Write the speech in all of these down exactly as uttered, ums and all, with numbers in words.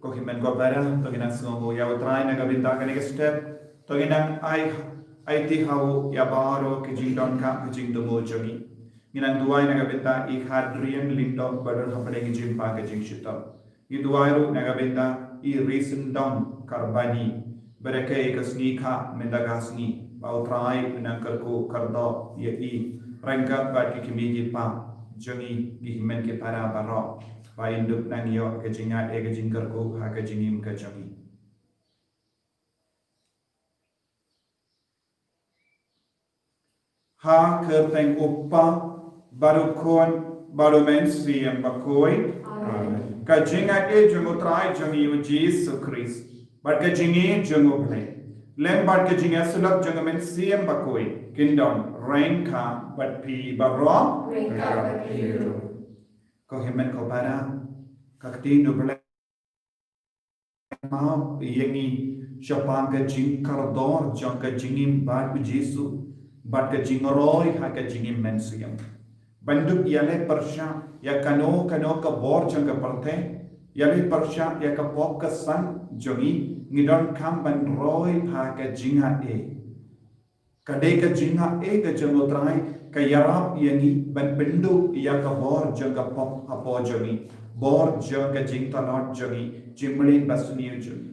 Ko hynmen ko para, to ngin nang sngewnguh ïa U Trai na ka bynta kane ka step, to ngin nang ai, aiti ha u ïa baroh ki jingdonkam, ki jingthmu jong ngi. Ngin nang duwai na ka bynta i Khadriang Lyngdoh ba don hapdeng ka jingpang ka jingshitom. Ngi duwai ruh na ka bynta i Risyndong Karbani, ba da kei ka sngi kha mynta ka sngi, ba U Trai un nang kyrkhu kyrdoh ïa i ryngkat bad ki kmie ki kpa jong ngi, ki hynmen ki para baroh, ba in dup nang ïoh ka jingngeit, ka jingkyrkhu ha ka jingim ka jong ngi. Ha ka kyrteng U Kpa bad U Khun bad U Mynsiem Bakhuid. Amen. Ka jingngeit jong U Trai jong ngi U Jisu Khrist, bad ka jingïeit jong U Blei, lem bad ka jingïasyllok jong U Mynsiem Bakhuid, kin don ryngkat bad phi baroh. Ryngkat bad phi ruh. Ko hynmen ko para, ka ktien U Blei map ïa ngi shaphang ka jingkordor jong ka jingim bad U Jisu, bad ka jingroi ha ka jingim mynsiem. Ban dup ïaleh pyrshah ïa kano kano ka bor jong ka pyrthei, ïaleh pyrshah ïa ka pop ka san jong ngi, ngi donkam ban roi ha ka jingaiei. Ka dei ka jingaiei ka jong U Trai, ka ïarap ïa ngi ban pynduh ïa ka bor jong ka pop hapoh jong ngi, bor jong ka jingtlot jong ngi, jingmlien basniew jong ngi.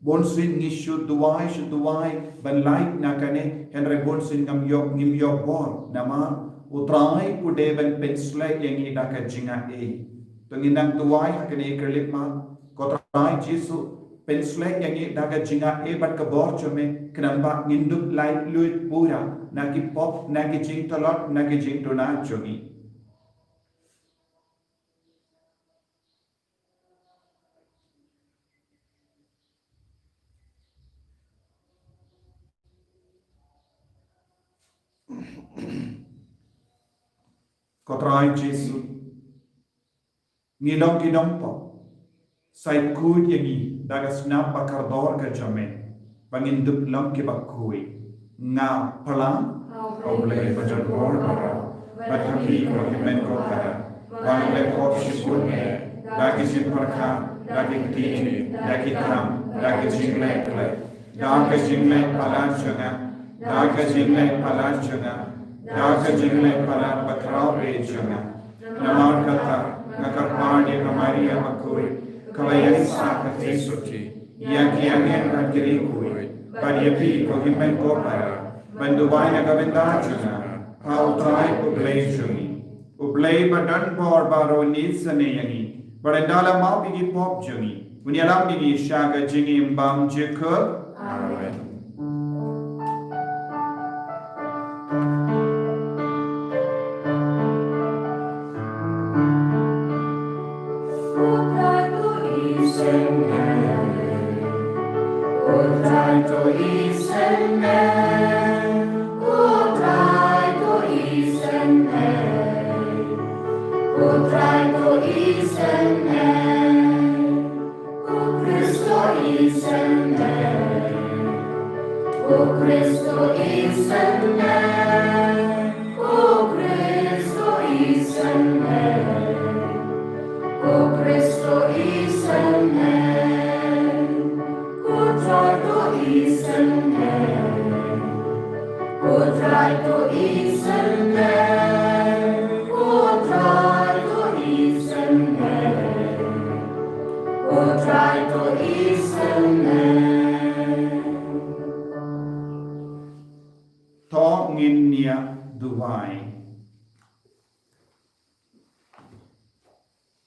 Bunsien ngi shu duwai, shu duwai ban lait na kane, hynrei bunsien ngam ïoh, ngim ïoh bor, namar U Trai u dei ban pynsleh ïa ngi da ka jingaiei. To ngin nang duwai ha kane ka lipmat, ko Trai Jisu, pynsleh ïa ngi da ka jingaiei bad ka bor jong me, khnang ba ngin dup laitluid pura na ki pop, na ki jingtlot, na ki jingduna jong ngi. Ko Trai Jisu, ngi long ki nongpop, sa khuid ïa ngi da ka snam ba kordor ka jong me, ba ngin dup long kiba khuid. Nga pyrshang ha U Blei badonbor baroh, bad ha phi ko hynmen ko para, ba nga la pop shibun eh, da ki jingpyrkhat, da ki ktien, da ki kam, da ki jingleh khleh, da ka jingleh palat jong nga, da ka jingleh palat jong nga, da ka jingleh palat bakhraw eh jong nga. Namar kata, nga kyrpad ïa ka Maria bakhuid, kaba ïaisah ka theisotti, ïa ki angel bad ki riewkhuid, bad ïa phi ko hynmen ko para, ban duwai na ka bynta jong nga ha U Trai U Blei jong ngi. U Blei badonbor baroh un isynei ïa ngi, bad ynda la map ïa ki pop jong ngi, un ïalam ïa ngi sha ka jingim bym jukut. Amen.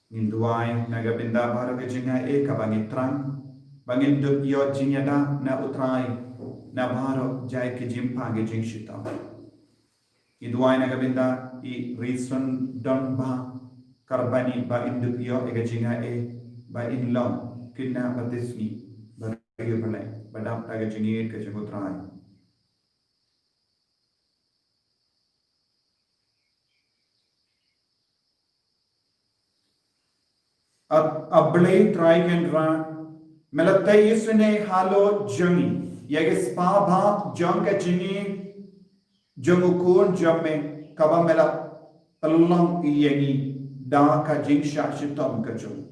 Ngin duwai na ka bynta baroh ka jingaiei kaba ngi thrang, ba ngin dup ïoh jingïada na U Trai na baroh jait ki jingpang ki jingshitom. Ngi duwai na ka bynta i Rison Donbah Karbani ba in dup ïoh ïa ka jingaiei, ba in long khynnah ba tieng sngi ba riewblei, ba dap da ka jingïeit ka jong U Trai. A, A Blei Trai Kynrad, me la tei ïasnoh halor jong ngi ïa ki spah bha jong ka jingïeit jong U Khun jong me, kaba me la pynlong ïa ngi da ka jingshah shitom ka jong u.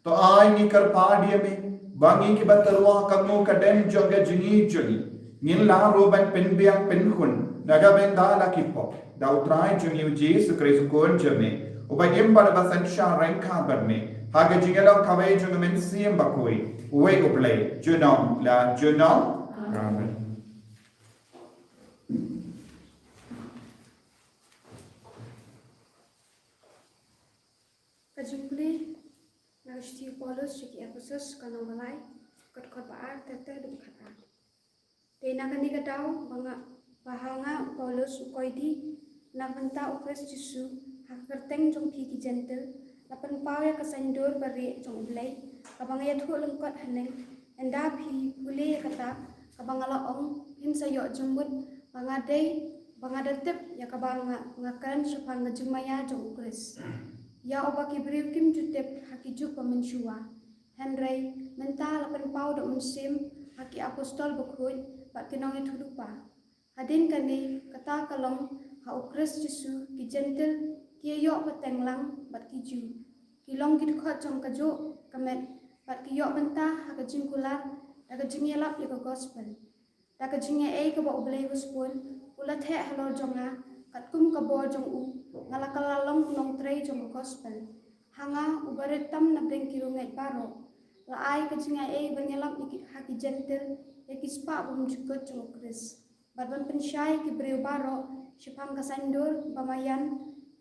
To ai ngi kyrpad ïa me ba ngi kiba tyrwa ka ngooh ka dem jong ka jingïeit jong ngi, ngin lah ruh ban pynbiang pynkhun na ka bynta la ki pop, da U Trai jong ngi U Jisu Khrist U Khun jong me, uba im bad uba synshar ryngkat bad me ha ka jingïalong kawei jong U Mynsiem Bakhuid, uwei U Blei, junom la junom. Amen. Ka jingpule na ka shithi u Paulus sha ki Ephesus, ka lynnong ba lai, ka dkhot ba ar ter ter haduh khatar. Te na kane ka daw ba nga, ba ha nga u Paulus u koidi na ka bynta U Khrist Jisu, ha ka kyrteng jong phi ki Jentil, la pynpaw ïa ka saiñdur barieh jong U Blei, kaba nga ïathuh lyngkot haneng. Ynda phi pule ïa kata kaba nga la ong, phin sa ïoh jingmut ba nga dei, ba nga da tip ïa kaba nga, nga kren shaphang ka jingmaïa jong U Khrist, ïa uba ki briew kim ju tip ha ki juk ba mynshuwa. Hynrei mynta la pynpaw da U Mynsiem ha ki apostol bakhuid bad ki nongïathuhlypa. Hadien kane, kata ka long, ha U Khrist Jisu ki Jentil ki ïa ïoh pateng lang bad ki Jiw, ki long ki dkhot jong kajuh ka met, bad ki ïoh bynta ha ka jingkular da ka jingïalap ïa ka gospel. Da ka jingaiei kaba U Blei u Spun u la theh halor jong nga, katkum ka bor jong u nga la kylla long u nongtrei jong ka gospel. Ha nga uba rit tam na pdeng ki riewngeit baroh, la ai ka jingaiei ban ïalap ïa ki, ha ki Jentil, ïa ki spah bymjukut jong U Khrist, bad ban pynshai ki briew baroh shaphang ka saiñdur bamaian,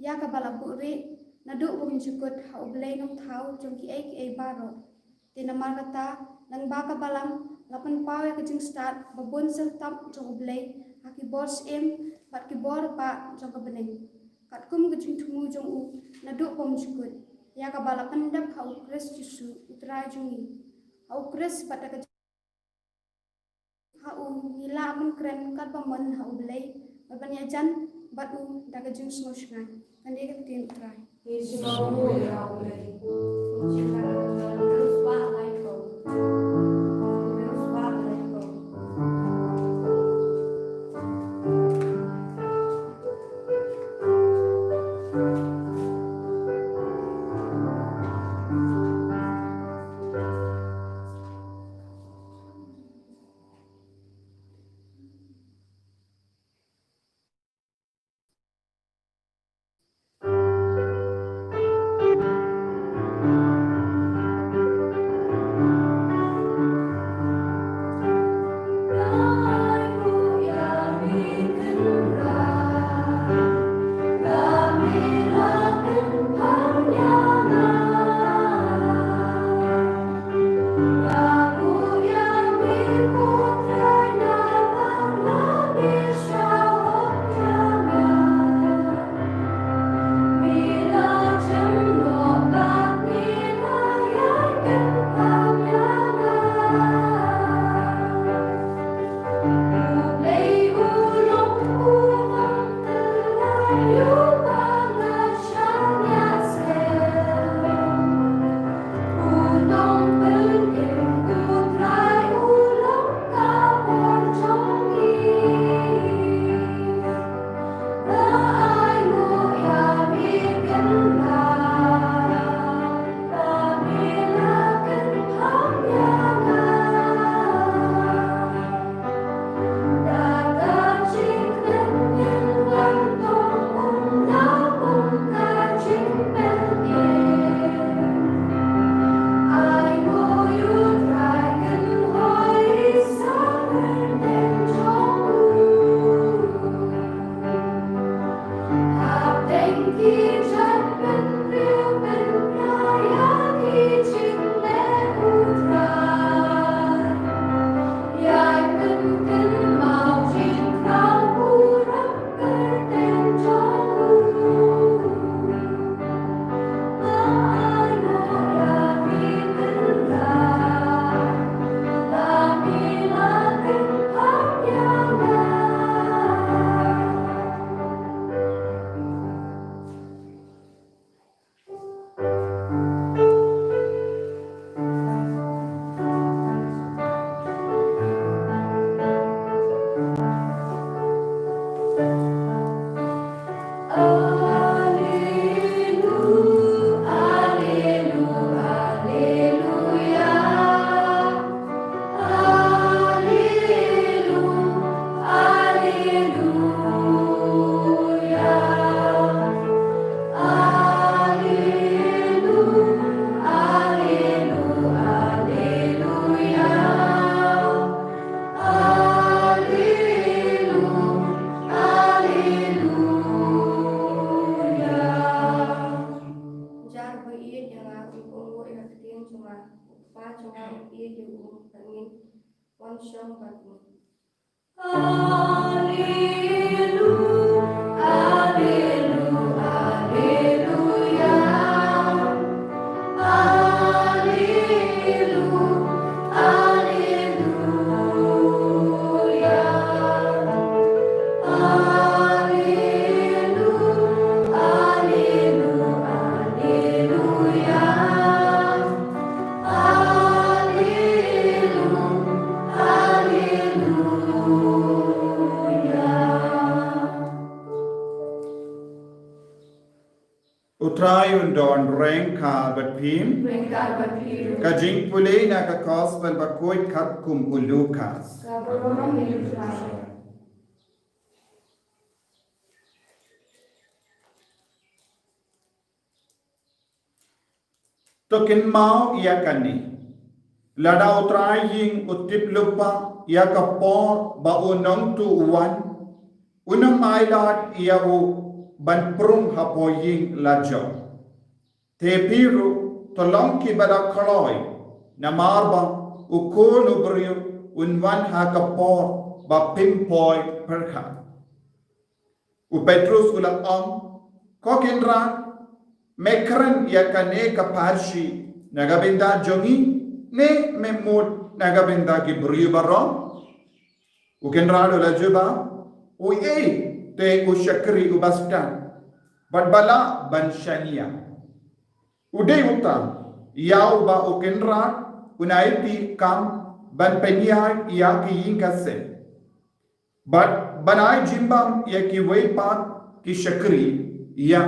ïa kaba la buhrieh naduh bymjukut ha U Blei Nongthaw jong kiei kiei baroh. Te namar kata, lyngba ka balang la pynpaw ïa ka jingstad babun syrtap jong U Blei ha ki bor syiem bad ki bor bah jong ka bneng, katkum ka jingthmu jong u naduh bymjukut, ïa kaba la pyndep ha U Khrist Jisu U Trai jong ngi. Ha U Khrist bad da ka Ha u ngi lah ban kren katba mon ha U Blei, bad ban ïajan bad u da ka jingsngewshngaiñ. Kane ka ktien U Trai. Ngi sngewbha ïa U Blei. jong nga u ïeit ïa u, bad ngin wan shong bad u. Alleluia, alleluia, alleluia. Alleluia, alleluia. Alleluia, alleluia, alleluia. Alleluia, alleluia. U Trai un don ryngkat bad phi. Ryngkat bad phi ruh. Ka jingpule na ka Gospel bakhuid katkum u Lukas. Ka burom ïa u Trai. To kynmaw ïa kane. Lada u trai ïing u tip lypa ïa ka por ba u nongtuh u wan, un ym ailad ïa u ban prung hapoh ïing la jong. Te phi ruh, to long kiba da kloi, namar ba u Khun u briew un wan ha ka por ba phim poi pyrkhat. U Petrus u la ong, Ko Kynrad, me kren ïa kane ka pharshi na ka bynta jong ngi, ne me mut na ka bynta ki briew baroh? U Kynrad u la jubab, Uei te u shakri uba stad bad ba lah ban shaniah? U dei uta ïa uba u Kynrad un aiti kam ban pynïaid ïa ki ïing ka sem, bad ban ai jingbam ïa kiwei pat ki shakri ïa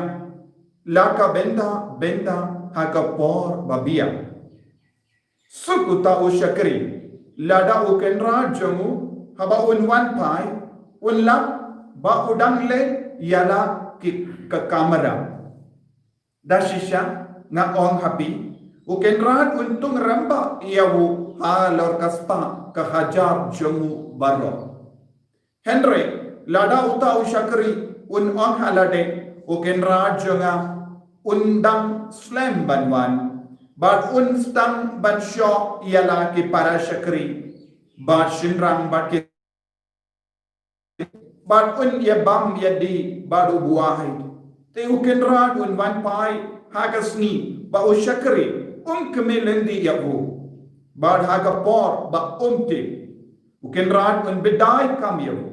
la ka bynta bynta ha ka por ba biang. Suk uta u shakri lada u kynrad jong u, haba un wan phai, un lap ba u dang leh ïa la ki ka kamra. Da shisha nga ong ha phi, u kynrad un tung rangbah ïa u halor ka spah ka hajar jong u baroh. Hynrei lada uta u shakri un ong ha lade, U kynrad jong nga un dang slem ban wan, bad un sdang ban shoh ïa la ki para shakri bad shynrang bad ki, bad un ïa bam ïa dih bad u buaid. Te u kynrad un wan phai ha ka sngi ba u shakri um khmih lynti ïa u, bad ha ka por ba um tip, u kynrad un bidai kam ïa u,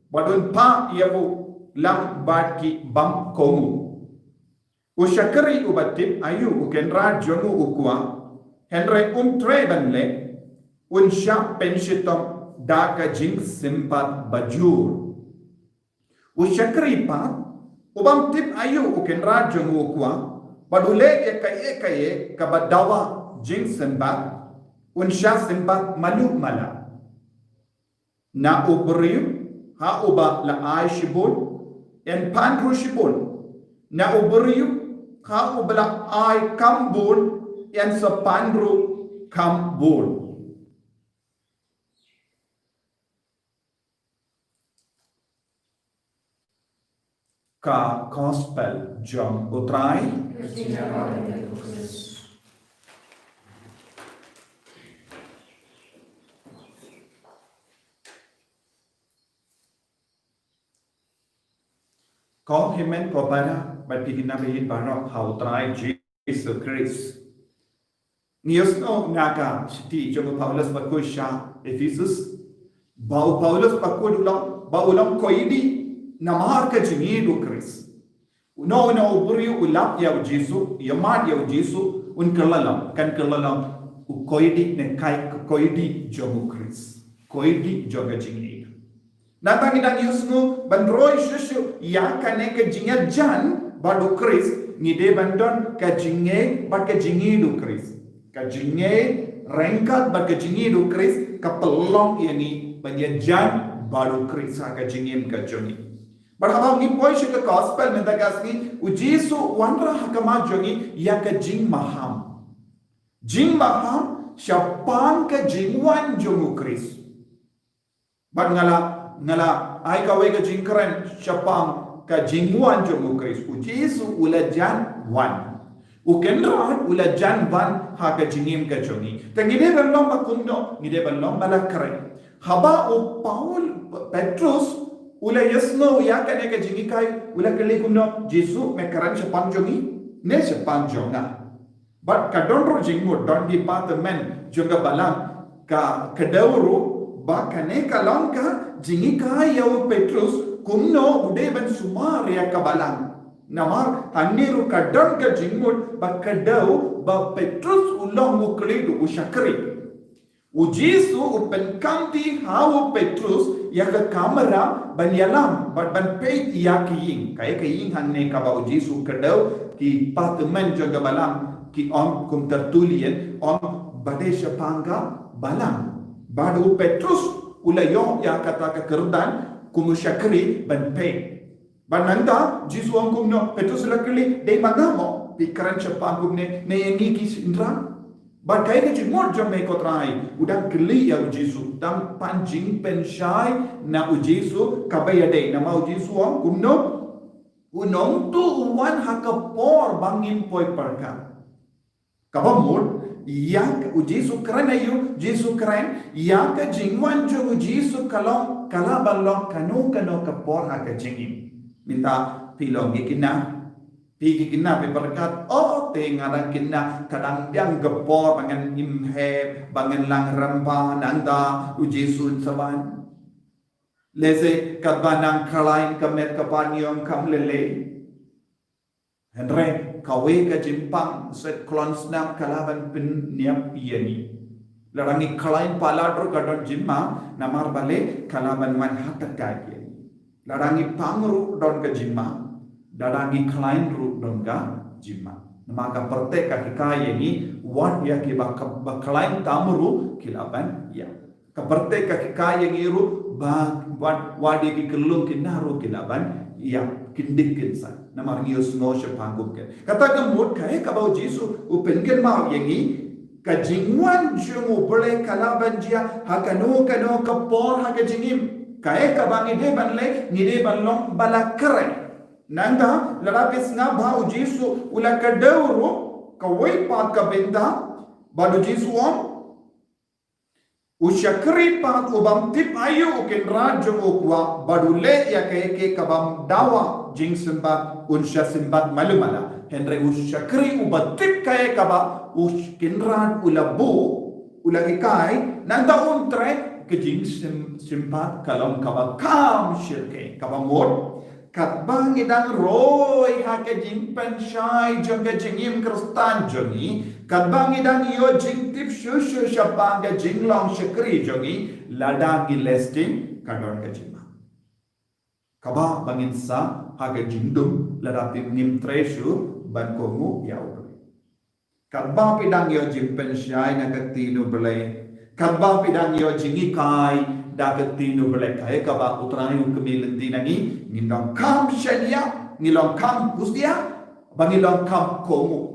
bad un phah ïa u lang bad ki bam kohnguh. U shakri uba tip aïu u kynrad jong u u kwah, hynrei um treh ban leh, un shah pynshitom da ka jingsympat bajur. U shakri pat ubym tip aïu u kynrad jong u u kwah, bad u leh ïa kaei kaei kaba dawa jingsympat, un shah sympat malu mala. Na u briew ha uba la ai shibun, yn pan ruh shibun. Na u briew ha uba la ai kam bun, yn sa pan ruh kam bun. Ka Gospel jong u Trai. Ko hynmen ko para bad phi ki nongïeit baroh ha u Trai Jisu Khrist. Ngi ïohsngew na ka shithi jong u Paulus bakhuid sha Ephesus, ba u Paulus bakhuid u ong, ba u long koidi namar ka jingïeid u Khrist. Uno uno u briew u lap ïa u Jisu, ïa mad ïa u Jisu, un kylla long, kan kylla long u koidi ne kai koidi jong u Khrist, koidi jong ka jingïeid. Nangta ngi dang ïohsngew ban roi shuh shuh ïa kane ka jingïajan bad u Khrist, ngi dei ban don ka jingïeid bad ka jingïeid u Khrist. Ka jingïeid ryngkat bad ka jingïeid u Khrist ka pynlong ïa ngi ban ïajan bad u Khrist ha ka jingim ka jong ngi. Bad haba ngi poi sha ka Gospel mynta ka sngi, u Jisu wanrah ha khmat jong ngi ïa ka jingmaham. Jingmaham shaphang ka jingwan jong u Khrist. Bad nga la, nga la ai kawei ka jingkren shaphang ka jingwan jong u Khrist. U Jisu u la jan wan. U Kynrad u la jan ban ha ka jingim ka jong ngi. Te ngi dei ban long ba kumno, ngi dei ban long ba la kren. Haba u Paul, Petrus, u la ïohsngew ïa kane ka jinghikai, u la kylli kumno, Jisu, me kren shaphang jong ngi, ne shaphang jong nga. Bad ka don ruh jingmut, don ki department jong ka balang, ka, ka dei ruh ba kane ka long ka jinghikai ïa u Petrus, kumno u dei ban sumar ïa ka balang. Namar hangne ruh ka don ka jingmut ba ka dei ba Petrus u long u khlieh, u shakri. U Jisu u pynkamti ha u Petrus ïa ka kamra ban ïalam bad ban peit ïa ka ïing. Kaei ka ïing hangne kaba u Jisu ka dei ki department jong ka balang, ki ong kum tertullian, ong ba dei shaphang ka balang. Bad u Petrus u la ïoh ïa kata ka kyrdan kum u shakri ban peit. Bad nangta Jisu ong kumno, Petrus la kylli, dei ma nga mo phi kren shaphang kumne, ne ïa ngi ki shynrang? Bad kaei ka jingmut jong me ko Trai? U dang kylli ïa u Jisu, dang pan jingpynshai na u Jisu kaba ïadei, namar u Jisu ong kumno, u Nongtuh u wan ha ka por ba ngim poi pyrkhat. Kaba mut, ïa u Jisu kren, ïa u Jisu kren, ïa ka jingwan jong u Jisu ka long, ka lah ban long kano kano ka por ha ka jingim. Mynta phi long ki khynnah, phi ki khynnah phi pyrkhat, oh, te nga dang khynnah, ka dang biang ka por ba ngan im heh, ba ngan lang rymba, nangta u Jisu un sa wan. Lehse katba nang khlaiñ ka met ka paniong kam lei lei. Hynrei kawei ka jingpang, sa kloi snam ka lah ban pynïap ïa ngi. Lada ngi khlaiñ palat ruh ka don jingma, namar balei, ka lah ban wan ha kata ka ïa ngi. Lada ngi pang ruh don ka jingma, lada ngi khlaiñ ruh don ka jingma. Namar ka pyrthei ka hikai ïa ngi, wat ïa kiba, ba khlaiñ tam ruh ki lah ban ïap. Ka pyrthei ka hikai ïa ngi ruh ba, wat, wat ïa ki khyllung khynnah ruh ki lah ban ïap, kin dik kin sah. Namar ngi ïohsngew shaphang kum kane. Kata ka mut kaei kaba u Jisu u pynkynmaw ïa ngi, ka jingwan jong u Blei ka lah ban jia ha kano kano ka por ha ka jingim. Kaei kaba ngi dei ban leh, ngi dei ban long ba la kren. Nangta lada phi sngap ba u Jisu u la kdew ruh, kawei pat ka bynta, bad u Jisu u ong, u shakri pat u bym tip aïu u kynrad jong u kwah, bad u leh ïa kaei kaei kaba ym dawa jingsympat, un sa sympat malu mala. Hynrei u shakri uba tip kaei kaba u kynrad u la buh, u la hikai, nangta un trei, ka jingsym, sympat ka long kaba kham shyrkhei. Kaba mut, katba ngi dang roi ha ka jingpynshai jong ka jingim Khristan jong ngi, katba ngi dang ïoh jingtip shuh shuh shaphang ka jinglong shakri jong ngi, lada ngi leh sting ka don ka jingma. Kaba ba ngin sah ha ka jingdum lada phi ngim trei shuh ban kohnguh ïa u Blei. Katba phi dang ïoh jingpynshai na ka ktien u Blei, katba phi dang ïoh jinghikai da ka ktien u Blei, kaei kaba u Trai u khmih lynti na ngi, ngin long kham shaniah, ngin long kham husiar, ba ngin long kham kohnguh.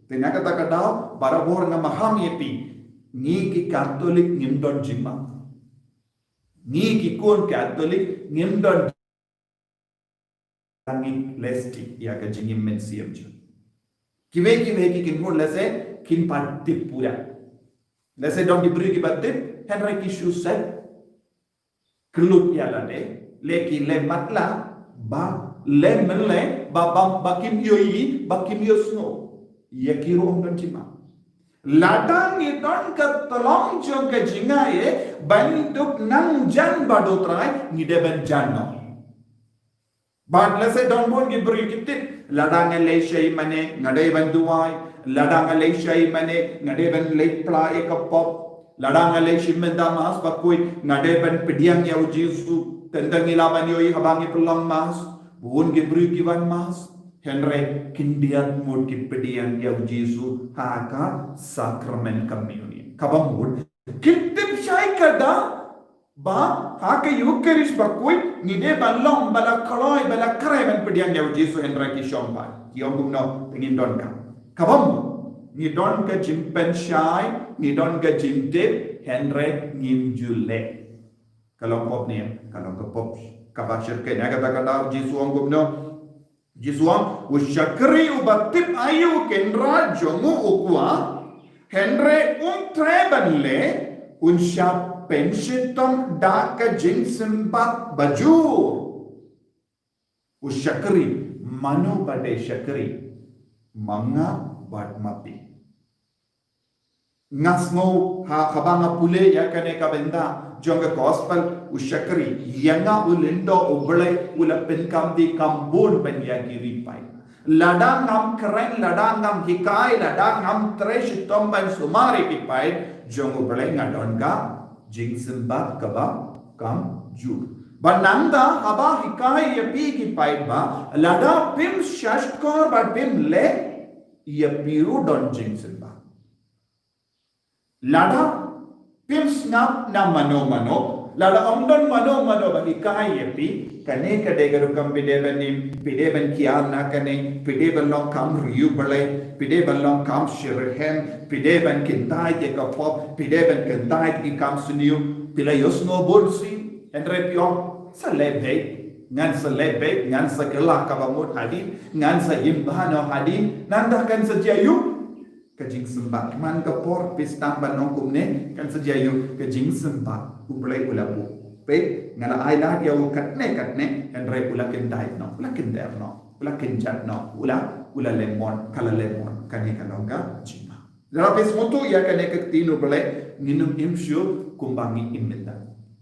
Te na kata ka daw, barabor nga maham ïa phi, ngi ki Katholik ngim don jingma. Ngi ki khun Katholik ngim don ngi leh sting ïa ka jingim mynsiem jong. Kiwei kiwei ki kynhun lehse kin pat tip pura. Lehse don ki briew kiba tip, hynrei ki shu set kyllut ïa lade, leh ki leh matlah, ba leh mynleh, ba, ba, ba kim ïohi, ba kim ïohsngew ïa ki ruh ym don jingma. Lada ngi don ka tlong jong ka jingaiei ban duk nangjan bad u Trai, ngi dei ban jan noh. Bad lehse don bun ki briew ki tip, lada nga leit sha ïingmane nga dei ban duwai, lada nga leit sha ïingmane nga dei ban leit pla ïa ka pop, lada nga leit sha mynta Mass bakhuid nga dei ban pdiang ïa u Jisu, tang ngi lah ban ïohi haba ngi pynlong Mass, bun ki briew ki wan Mass, hynrei khyndiat mut ki pdiang ïa u Jisu ha ka Sacrament Communion. Kaba mut, ki tip shai ka daw ba ha ka Eucharist bakhuid ngi dei ban long ba la kloi, ba la kren ban pdiang ïa u Jisu, hynrei ki shong pat. Ki ong kumno, te ngin don ka. Kaba mut, ngi don ka jingpynshai, ngi don ka jingtip, hynrei ngim ju leh. Ka long pop ne, ka long ka pop. Kaba shyrkhei, na kata ka daw u Jisu u ong kumno, Jisu u ong, u shakri uba tip aïu u kynrad jong u u kwah, hynrei um treh ban leh, un shah pynshitom da ka jingsymbat bajur. U shakri, mano ba dei shakri? Ma nga bad ma phi. Nga sngew ha, haba nga pule ïa kane ka bynta jong ka gospel, u shakri, ïa nga u lyngdoh U Blei u la pynkam dei kam bun ban ïa ki riewpaid. Lada ngam kren, lada ngam hikai, lada ngam trei shitom ban sumar ïa ki paid jong U Blei, nga don ka jingsymbat kaba kamjur. Bad nangta haba hikai ïa phi ki paid ba lada phim shahshkor bad phim leh, ïa phi ruh don jingsymbat. Lada phim sngap na mano mano, lada ym don mano mano ba hikai ïa phi, kane ka dei ka rukom phi dei ban im, phi dei ban kiar na kane, phi dei ban long kam riewblei, phi dei ban long kam shitrhem, phi dei ban kyntait ïa ka pop, phi dei ban kyntait ïa ki kam sniew, phi la ïohsngew bun sien, hynrei phi ong, sa leh beit, ngan sa leh beit, ngan sa kylla kaba mut hadien, ngan sa im bha noh hadien, nangta kan sa jia aïu? Ka jingsymbat. Man ka por phi sdang ban ong kumne, kan sa jia aïu? Ka jingsymbat U Blei u la buh. Peit, nga la ai lad ïa u katne katne, hynrei u la kyntait noh, u la kyntait noh, u la kynjat noh, u la, u la lemon, ka la lemon, kane ka long ka jingma. Lada phi sngewthuh ïa kane ka ktien U Blei, ngin ym im shuh kumba ngi im mynta.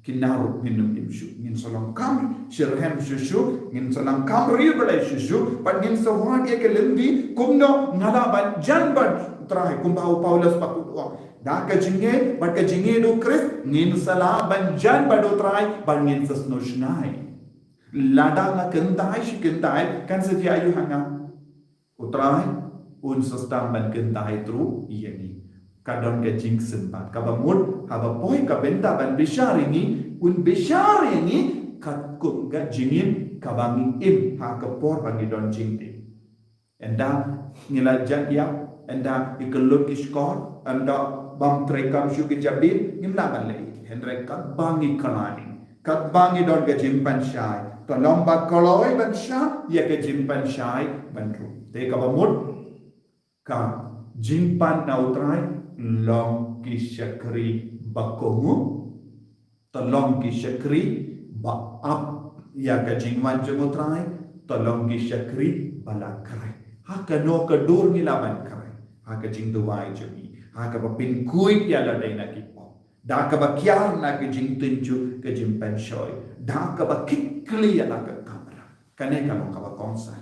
Kine ruh ngin ym im shuh, ngin sa long kam shitrhem shuh shuh, ngin sa long kam riewblei shuh shuh, bad ngin sa wad ïa ka lynti kumno nga lah ban jan bad U Trai, kumba u Paulus pat u ong. Da ka jingngeit bad ka jingngeit u Khrist ngin sa lah ban jan bad U Trai, bad ngin sa sngewshngaiñ. Lada nga kyntait shi kyntait, kan sa jia aïu ha nga? U Trai un sa sdang ban kyntait ruh ïa ngi. Ka don ka jingsymbat. Kaba mut, haba poi ka bynta ban bishar ïa ngi, un bishar ïa ngi katkum ka jingim kaba ngi im ha ka por ba ngi don jingtip. Ynda ngi la jat ïap, ynda ngi kyllut ki shkor, ynda bym trei kam shuh ki jabieng, ngim lah ban leh. Hynrei katba ngi khlaiñ, katba ngi don ka jingpynshai, to long ba kloi ban shah ïa ka jingpynshai ban rung. Te kaba mut, ka jingpan na U Trai, long ki shakri ba kohnguh, to long ki shakri ba ap ïa ka jingwan jong U Trai, to long ki shakri ba la khreh. Ha kano ka dur ngi lah ban khreh? Ha ka jingduwai jong ngi, ha kaba pynkhuid ïa lade na ki pop, da kaba kiar na ka jingtynjuh ka jingpynshoi, da kaba kitkhlieh ïa la ka kamram. Kane ka long kaba kongsan.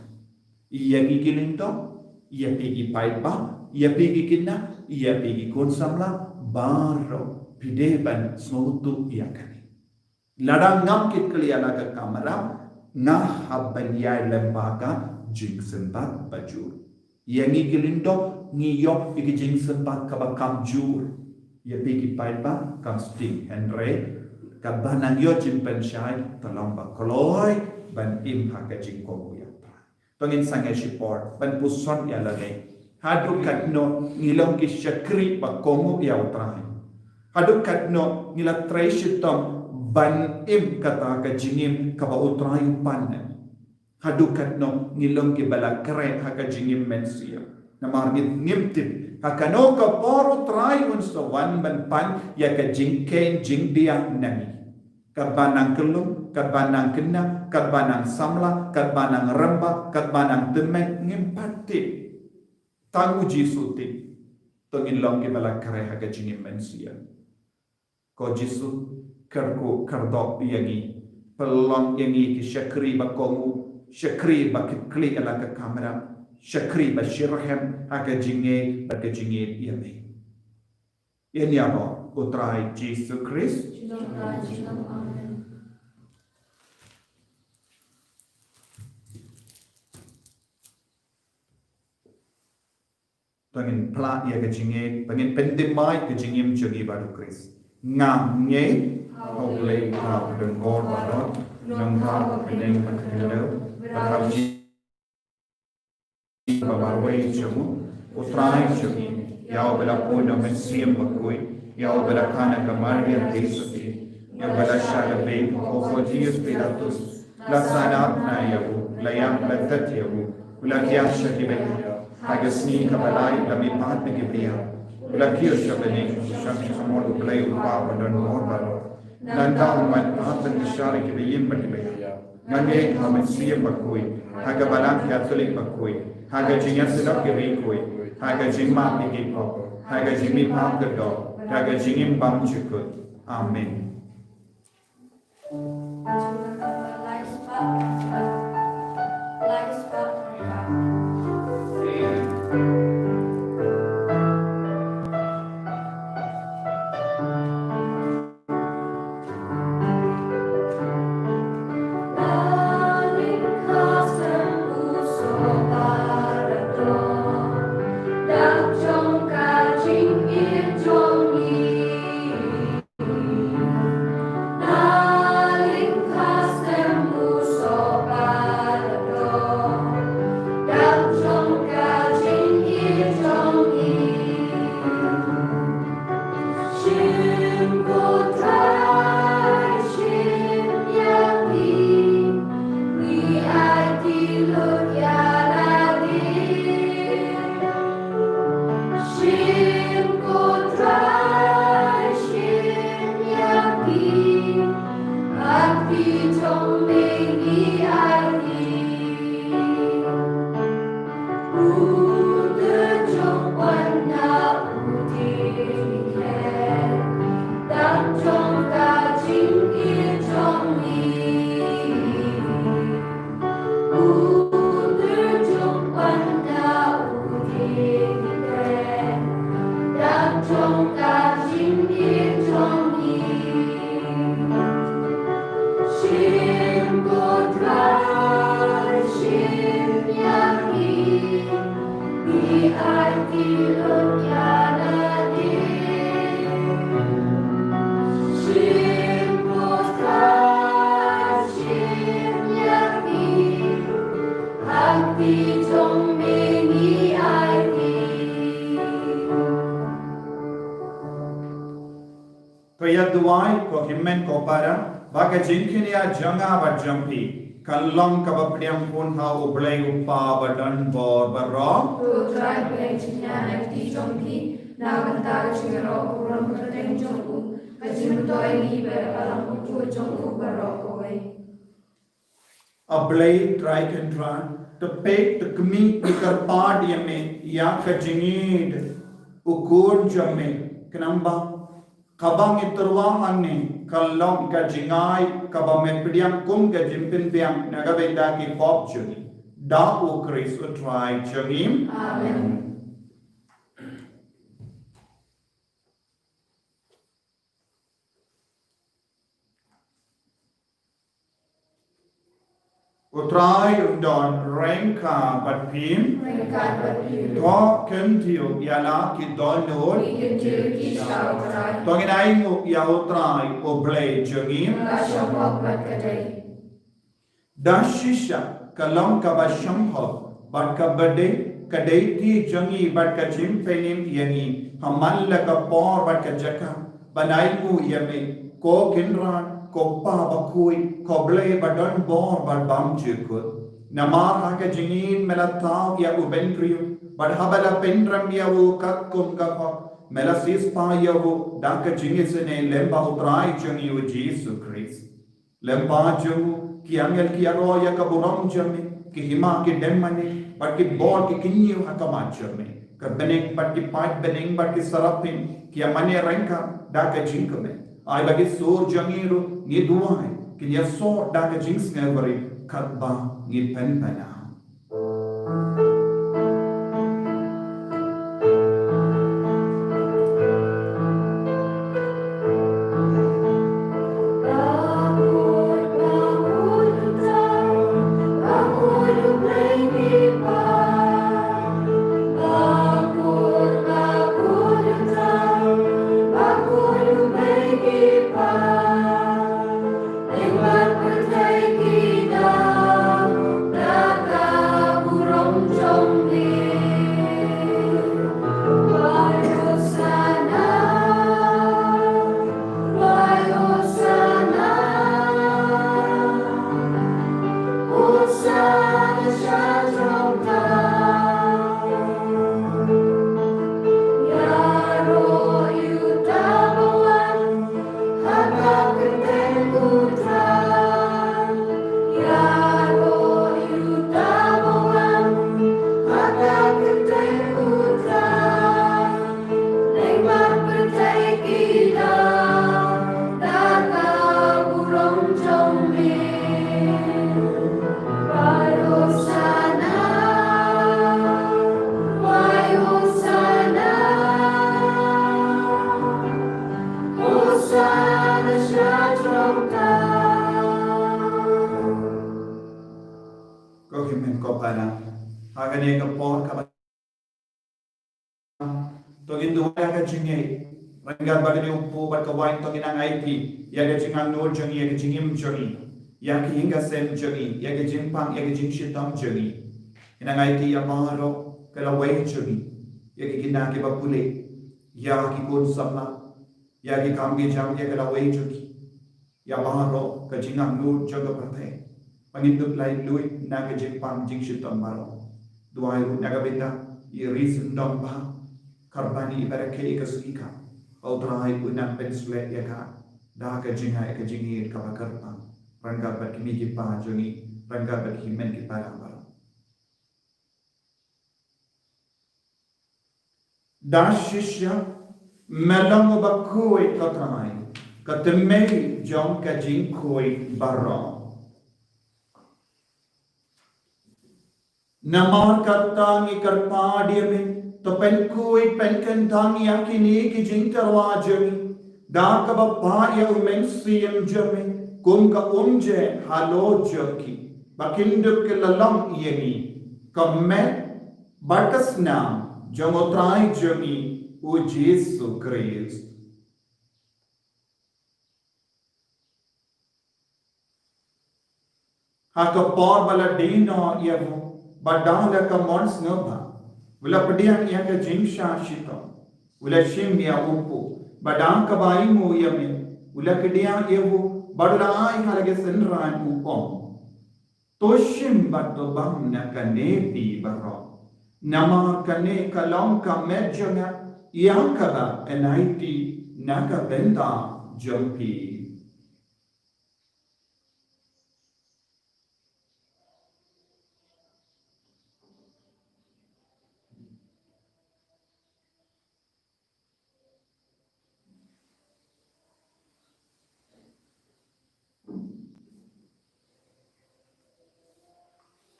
Ïa ngi ki lyngdoh, ïa phi ki paidbah, ïa phi ki khynnah, ïa phi ki khun samla, baroh phi dei ban sngewthuh ïa kane. Lada ngam kitkhlieh ïa la ka kamram, nga hap ban ïai lem bad ka jingsymbat bajur. Ïa ngi ki lyngdoh, ngi ïoh ïa ki jingsymbat kaba kamjur. Ïa phi ki paidbah kam sting, hynrei katba nang ïoh jingpynshai, to long ba kloi ban im ha ka jingkohnguh ïa U Trai. To ngin sangeh shipor ban puson ïa lade. Haduh katno ngi long ki shakri ba kohnguh ïa U Trai? Haduh katno ngi la trei shitom ban im kata ka jingim kaba U Trai u pan? Haduh katno ngi long kiba la khreh ha ka jingim mynsiem? Namar ngi, ngim tip ha kano ka por U Trai un sa wan ban pan ïa ka jingkheiñ jingdiah na ngi. Katba nang kyllum, katba nang khynnah, katba nang samla, katba nang rangbah, katba nang tymmen, ngim pat tip. Tang U Jisu u tip. To ngin long kiba la khreh ha ka jingim mynsiem. Ko Jisu, kyrkhu kyrdoh ïa ngi. Pynlong ïa ngi ki shakri ba kohnguh, shakri ba kitkhlieh ïa la ka kamram, shakri ba shitrhem ha ka jingngeit bad ka jingïeit ïa me. Ïa ngi ïa baroh, U Trai Jisu Khrist. Amen. To ngin phla ïa ka jingngeit, to ngin pynthymmai ka jingim jong ngi bad U Khrist. Nga ngeit ha U Blei uba don bor baroh, nongthaw bapynneh bapynlong, bad ha U Jisu ba marwei jong u, U Trai jong ngi, ïa uba la pun na u Mynsiem Bakhuid, ïa uba la kha na ka Maria Theisotti, ïa uba la shah da beiñ ha u Pontius Pilatus, la sah na bnai ïa u, la ïap bad thied ïa u, u la thiah sha kiba ïap. Ha ka sngi kaba lai la mihpat na ki briah, u la kiew sha bneng, u shong sha khmat U Blei U Kpa uba don bor baroh. Nangta un mihpat ban kyrshan ïa kiba ïeit bad kiba ïap. Ngan ïeng ha ka mynsiem bakhuid, ha ka balang Katholik bakhuid, ha ka jingïasyllok ki riewkhuid, ha ka jingmap ïa ki pop, ha ka jingmihpat kyrdoh, ha ka jingim bymjukut. Amen. To ïa duwai, ko hynmen ko para, ba ka jingkynnoh jong nga bad jong phi kan long kaba pdiang pun ha U Blei U Kpa ba don bor baroh. To Trai, pynjynjar ïa ki jong phi na ka bynta ka jingïaroh u burom kyrteng jong u, ka jingmyntoi ngi bad ka balang bakhuid jong u baroh kawei. A Blei Trai Kynrad, to peit to khmih to kyrpad ïa me ïa ka jingïeit u khun jong me, khnang ba kaba ngi tyrwa hangne kan long ka jingai kaba me pdiang kum ka jingpynbiang na ka bynta ki pop jong ngi. Da U Khrist U Trai jong ngi. Amen. U Trai un don ryngkat bad phi. Ryngkat bad phi. To kyntiew ïa la ki dohnud. Ki kyntiew ki sha U Trai. To ngin ainguh ïa U Trai U Blei jong ngi. Ka shongkun bad ka dei. Da shisha ka long kaba shongkun bad kaba dei, ka dei ti jong ngi bad ka jingpynim ïa ngi ha man la ka por bad ka jaka ban ainguh ïa me, ko Kynrad, ko Kpa bakhuid, ko Blei ba don bor bad bymjukut. Namar ha ka jingim me la thaw ïa u bynriew bad haba la pynrem ïa u katkum ka hok, me la siewspah ïa u da ka jingisynei lem bad U Trai jong ngi U Jisu Khrist. Lem bad jong u ki angel ki ïaroh ïa ka burom jong me, ki hima ki dem mane bad ki bor ki kynñiew ha khmat jong me. Ka bneng bad ki paid bneng bad ki seraphin ki ïa mane ryngkat da ka jingkmen. Ai ba ki sur jong ngi ruh, ngi duwai, kin ïasoh da ka jingsngewbha ri katba ngi pynpaw. To ngin duwai ïa ka jingngeit. Ryngkat bad kane u kpu bad ka waiñ to ngin nang aiti ïa ka jingangnud jong ngi, ïa ka jingim jong ngi, ïa ka ïing ka sem jong ngi, ïa ka jingpang, ïa ka jingshitom jong ngi. Ngin nang aiti ïa baroh ka lawei jong ngi, ïa ki khynnah kiba pule, ïa ki khun samla, ïa ki kam ki jam, ïa ka lawei jong ki, ïa baroh ka jingangnud jong ka pyrthei. Ba ngin dup laitluid na ka jingpang jingshitom baroh. Duwai ruh na ka bynta i Ri Syndon Bah, Kharbani, iba rakhe ïa ka sngi ka. Ba U Trai un nang pynshlur ïa ka da ka jingngeit, ka jingngeit kaba kyrpang ryngkat bad ki kmie ki kpa jong ngi, ryngkat bad ki hynmen ki para baroh. Da shisha me long uba khuid, ko Trai, ka tmier jong ka jingkhuid baroh. Namar kata ngi kyrpad ïa me, to pynkhuid pynkyntang ïa kine ki jingtyrwa jong ngi da kaba phah ïa U Mynsiem jong me kum ka umjer halor jong ki, ba kin dup ki la long ïa ngi ka met bad ka snam jong U Trai jong ngi U Jisu Khrist. Ha ka por ba la die noh ïa u, bad da la ka mon sngewbha, u la pdiang ïa ka jingshah shitom, u la shim ïa u kpu, bad da kaba ainguh ïa me, u la kdiah ïa u, bad u la ai ha la ki synran, u ong: To shim bad to bam na kane phi baroh, namar kane ka long ka met jong nga, ïa kaba yn aiti na ka bynta jong phi.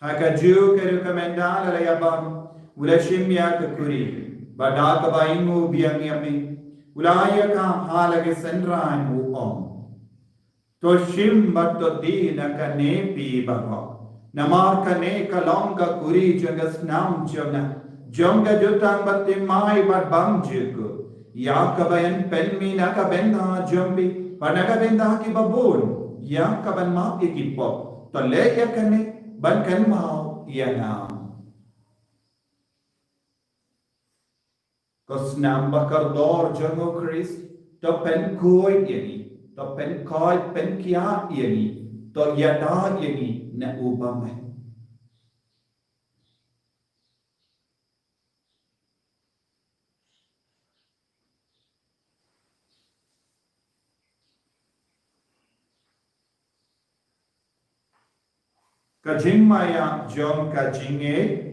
Ha kajuh ka ruh ka mynta la la ïa bam, u la shim ïa ka kuri, bad da kaba ainguh biang ïa me, u la ai ïa ka ha la ki synran, u ong: To shim bad to die na kane phi baroh, namar kane ka long ka kuri jong ka snam jong nga, jong ka jutang bathymmai bad bymjukut, ïa kaba yn pynmih na ka bynta jong phi bad na ka bynta kiba bun, ïa kaban map ïa ki pop. To leh ïa kane ban kynmaw ïa nga. Ko snam ba kordor jong U Khrist, to pynkhuid ïa ngi, to pynkhuid pynkiad ïa ngi, to ïada ïa ngi na u bymman. Ka jingmaïa jong ka jingngeit.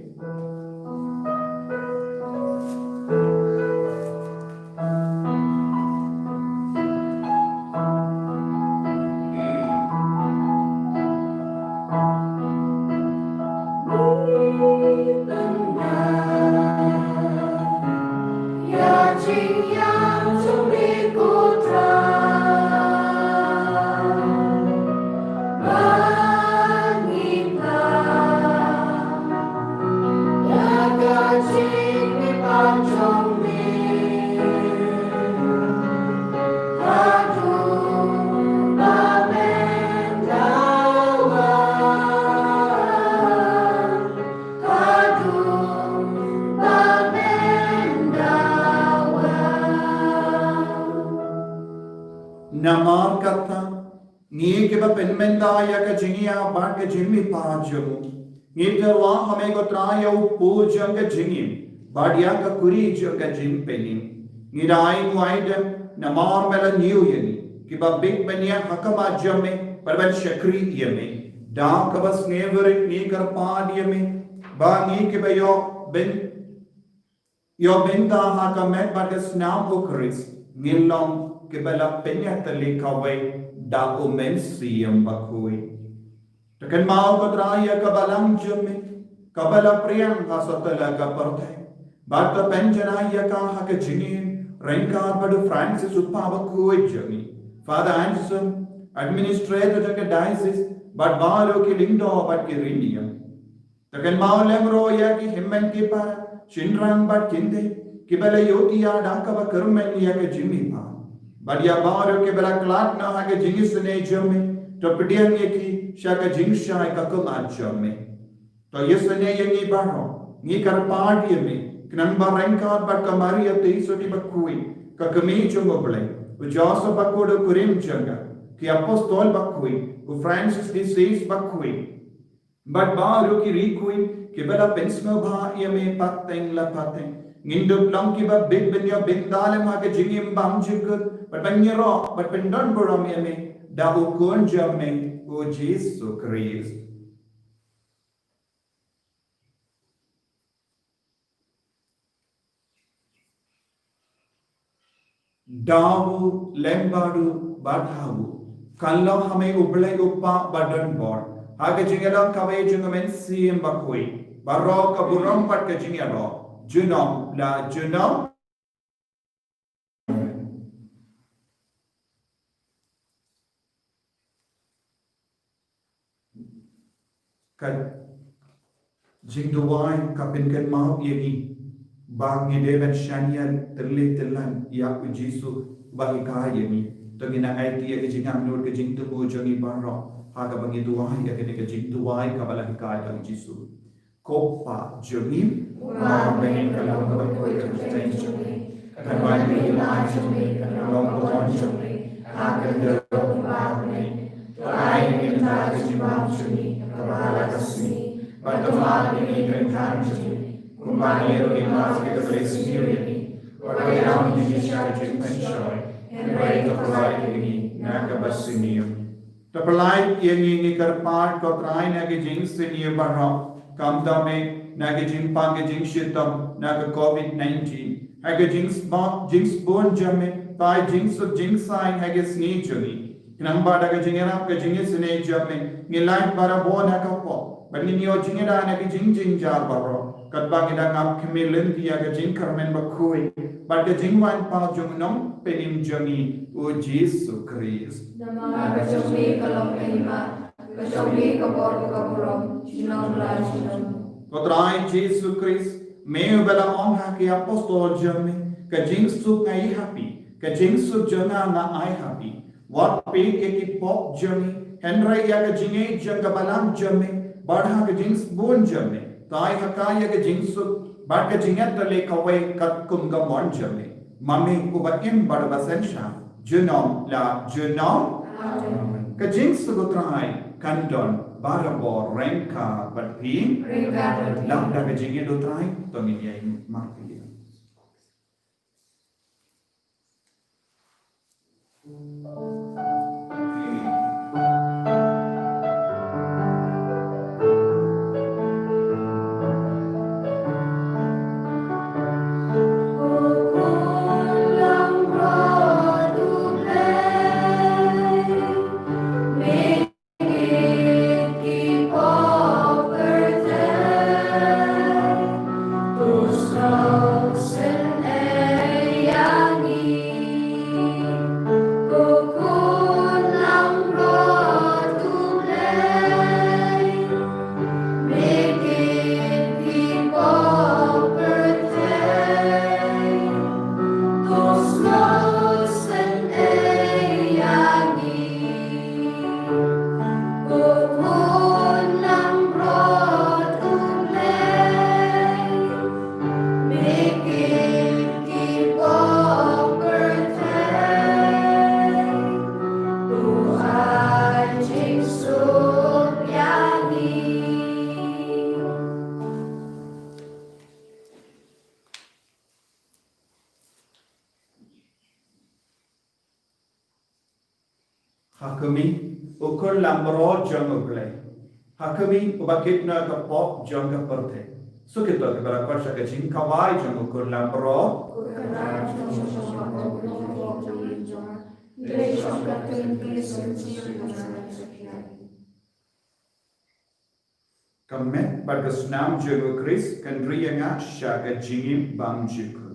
Namar kata, ngi kiba pynmynta ïa ka jingïap bad ka jingmihpat jong u, ngi tyrwa ha me ko Trai ïa u kpu jong ka jingim bad ïa ka kuri jong ka jingpynim. Ngi da ainguh aidem namar me la ñiew ïa ngi kiba bit ban ïaid ha khmat jong me bad ban shakri ïa me. Da kaba sngewrit ngi kyrpad ïa me ba ngi kiba ïoh byn ïoh bynta ha ka met bad ka snam U Khrist, ngin long kiba la pynïatylli kawei da U Mynsiem Bakhuid. To kynmaw ko Trai ïa ka balang jong me kaba la pdiang ha satlak ka pyrthei, bad to pynjanai ïa ka ha ka jingim ryngkat bad u Francis u kpa bakhuid jong ngi, Father Anselm, administrator jong ka diocese, bad baroh ki lyngdoh bad ki riewniam. To kynmaw lem ruh ïa ki hynmen ki para, shynrang bad kynthei, kiba la ïohi ïa ka kaba kyrmen ïa ka jingmihpat, bad ïa baroh kiba la khlad na ha ka jingisynei jong me, to pdiang ïa ki sha ka jingshai ka khmat jong me. To ïasynei ïa ngi baroh, ngi kyrpad ïa me, khnang ba ryngkat bad ka Maria Theisotti bakhuid, ka kmie jong U Blei, u Joseph bakhuid u kurim jong ka, ki apostol bakhuid, u Francis de Sales bakhuid, bad baroh ki riewkhuid kiba la pynsngewbha ïa me pateng la pateng, ngin dup long kiba bit ban ïoh bynta lem ha ka jingim bymjukut, bad ban ïaroh bad pyndonburom ïa me da u Khun jong me, u Jisu Khrist. Da u lem bad u bad ha u, kan long ha me U Blei U Kpa badonbor, ha ka jingïalong kawei jong U Mynsiem Bakhuid, baroh ka burom bad ka jingïaroh, junom la junom. Ka jingduwai ka pynkynmaw ïa ngi ba ngi dei ban shaniah tylli tyllan ïa U Jisu ba hikai ïa ngi. To ngin aiti ïa ka jingangnud ka jingthmu jong ngi baroh ha kaba ngi duwai ïa kane ka jingduwai kaba la hikai da U Jisu. Ko Pa jong ngi, uba ha bneng, ka long kaba khuid ka kyrteng jong me. Kan wan ka ïing jong me, kan long ka mon jong me ha ka khyndew kumba ha bneng. To ai ïa ngi mynta ka jingbam jong ngi kaba ha la ka sngi, bad to map ïa ngi ki ryngkat jong ngi kumba ngi ruh ngi map ïa kito kiba isynei ïa ngi. Wat ïalam ïa ngi sha ka jingpynshoi, hynrei to pynlait ïa ngi na kaba sniew. To pynlait ïa ngi, ngi kyrpad ko Trai, na ki jingsniew baroh, khamtam eh na ki jingpang ki jingshitom na ka covid nineteen. Ha ka jingsbun, jingsbun jong me, to ai jingsuk jingsaiñ ha ka sngi jong ngi. Khnang ba da ka jingïarap ka jingisynei jong me, ngin lait barabor na ka pop, bad ngin ïoh jingïada na ki jingjynjar baroh, katba ngi dang ap khmih lynti ïa ka jingkyrmen bakhuid bad ka jingwan pat jong u Nongpynim jong ngi, u Jisu Khrist. Namar ka jong me ka long ka hima, ka jong me ka bor bad ka burom, junom la junom. Ko Trai Jisu Khrist, me uba la ong ha ki apostol jong me, ka jingsuk nga ai ha phi, ka jingsuk jong nga nga ai ha phi. Wat peit ïa ki pop jong ngi, hynrei ïa ka jingngeit jong ka balang jong me, bad ha ka jingsbun jong me, to ai ha ka ïa ka jingsuk bad ka jingïatylli kawei katkum ka mon jong me. Ma me uba im bad uba synshar, junom la junom. Amen. Ka jingsuk U Trai kan don barabor ryngkat bad phi. Ryngkat bad phi. Lem da ka jingïeit U Trai, to ngin ïa ïeng markhlieh. Ha khmih, u Khun Langbrot jong U Blei. Ha khmih, uba kit na ka pop jong ka pyrthei. Suk ïa kito kiba la khot sha ka jingkhawai jong u Khun Langbrot. Ka met bad ka snam jong U Khrist kan ri ïa nga sha ka jingim bymjukut.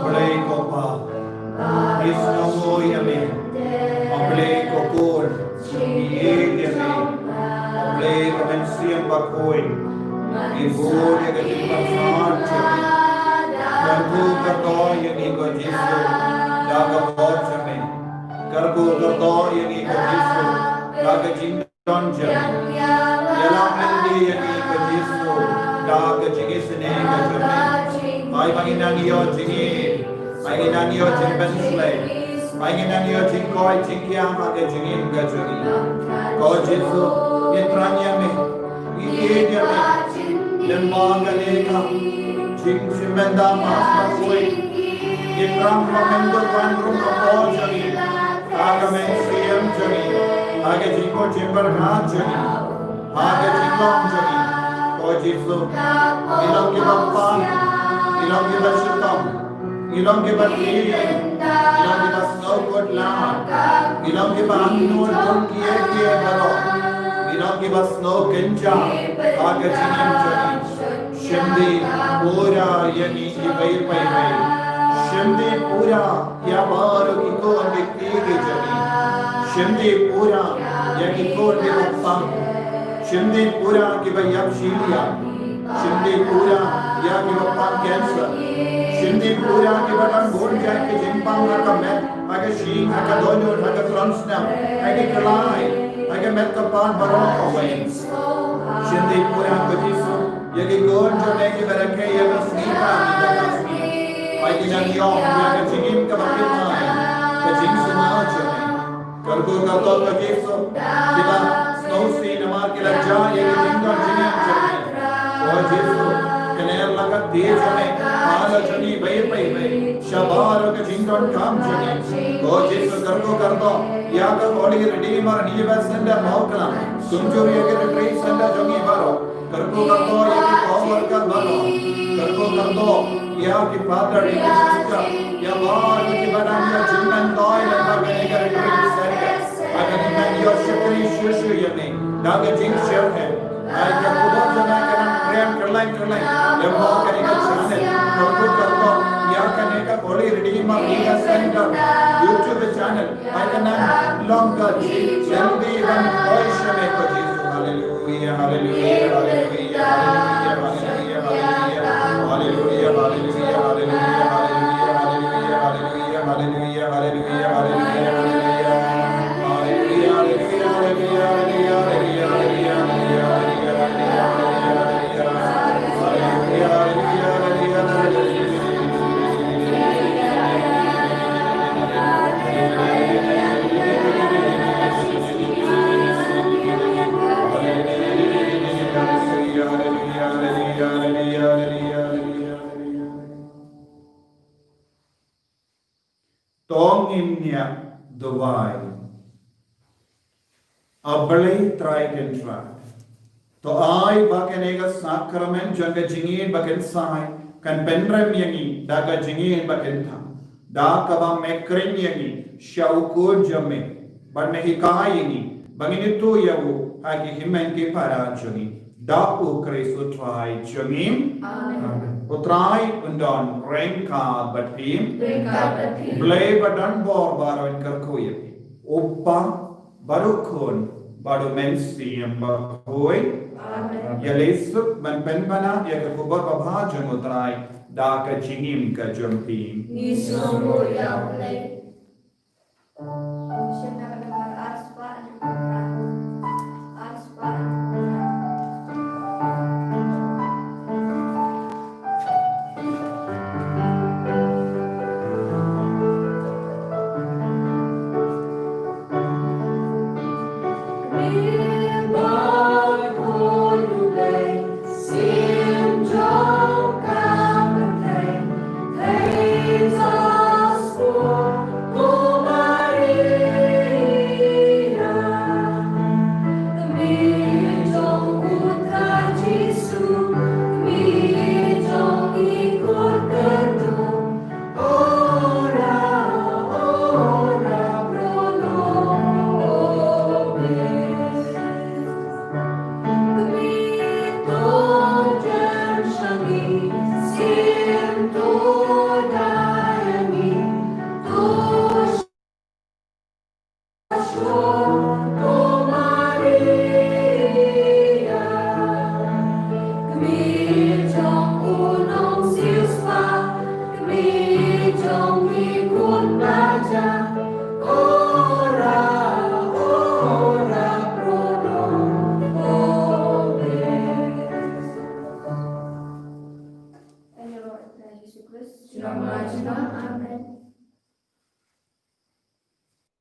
Khublei ko Pa, ngi sngewnguh ïa me. Khublei ko Khun, ngi ïeit ïa me. Khublei ko Mynsiem Bakhuid, ngi bud ïa ka jingpynsan jong me. Kyrkhu kyrdoh ïa ngi ko Jisu da ka bor jong me. Kyrkhu kyrdoh ïa ngi ko Jisu da ka jing don jong me. Ïalam lynti ïa ngi ko Jisu da ka jingisynei ka jong me. Ai ba ngin nang ïoh jingim, ai ngin nang ïoh jingpynslem, ai ngin nang ïoh jingkoit jingkhiah ha ka jingim ka jong ngi. Ko Jisu, ngi thrang ïa me, ngi ïeit ïa me. Lem bad kane ka jingshim bynta Mass Bakhuid, ngi thrang ba men to wan rung ha ka por jong ngi. Ha ka mynsiem jong ngi, ha ka jingmut jingpyrkhat jong ngi, ha ka jinglong jong ngi. Ko Jisu, ngi long kiba pang, ngi long kiba shitom, ngi long kiba thied, ngi long kiba sngewkhuslai, ngi long kiba angnud bun kiei kiei baroh, ngi long kiba sngewkynjah ha ka jingim jong ngi. Shim dih pura ïa ngi iwei pa iwei. Shim dih pura ïa baroh ki khun ki kti ki jong ngi. Shim dih pura ïa ki khun kiba pang. Shim dih pura kiba ïap shiliang. Shim dih pura ïa kiba pang cancer. Shim dih pura kiba dang bun jait ki jingpang ha ka met, ha ka shyieng, ha ka dohnud, ha ka thrang snem, ha ki khlai, ha ka met ka phad baroh kawei. Shim dih pura ko Jisu ïa ki khun jong me kiba rakhe ïa ka sngi ka sngi. Ai ki nang ïoh ïa ka jingim kaba kyrpang, ka jingsngew jong me. Kyrkhu kyrdoh ko Jisu, kiba sngewsih namar ki la jah ïa ka jingdon jingem jong me. Ko Jisu, kane la ka kti jong me, ha la jong ngi iwei pa iwei, sha baroh ka jingdonkam jong ngi. Ko Jisu, kyrkhu kyrdoh ïa ka Holy Redeemer Relief Centre Mawklam, kumjuh ïa ka Retreat Centre jong ngi baroh. Kyrkhu kyrdoh ïa ki co-worker baroh. Kyrkhu kyrdoh ïa ki father, ïa ki sister, ïa baroh kiba dang ïa jingmyntoi lem bad kane ka Retreat Centre. Ba kan ïa shakri shuh shuh ïa me da ka jingshyrkhei. Ai ka khubor jong me ka nang kren kylleng kylleng lem bad kane ka channel. Kyrkhu kyrdoh ïa kane ka Holy Redeemer Relief Centre YouTube channel. Ai ka nang long ka jingïarap ban poi sha me ko Jisu. Haleluia, haleluia, haleluia, haleluia. To ngin ïa duwai. A Blei Trai Kynrad, to ai ba kane ka sakramen jong ka jingïeit ba kynsai kan pynrem ïa ngi da ka jingïeit ba kynthah, da kaba me khring ïa ngi sha u kut jong me, bad me hikai ïa ngi ba ngin ïathuh ïa u ha ki hynmen ki para jong ngi. Da U Khrist U Trai jong ngi. Amen. U Trai un don ryngkat bad phi. Ryngkat bad phi. Blei ba don bor baroh un kyrkhu ïa phi. U Kpa, bad U Khun, bad U Mynsiem Bakhuid. Amen. Ïaleh suk ban pynbna ïa ka khubor babha jong U Trai da ka jingim ka jong phi. Ngi sngewnguh ïa U Blei.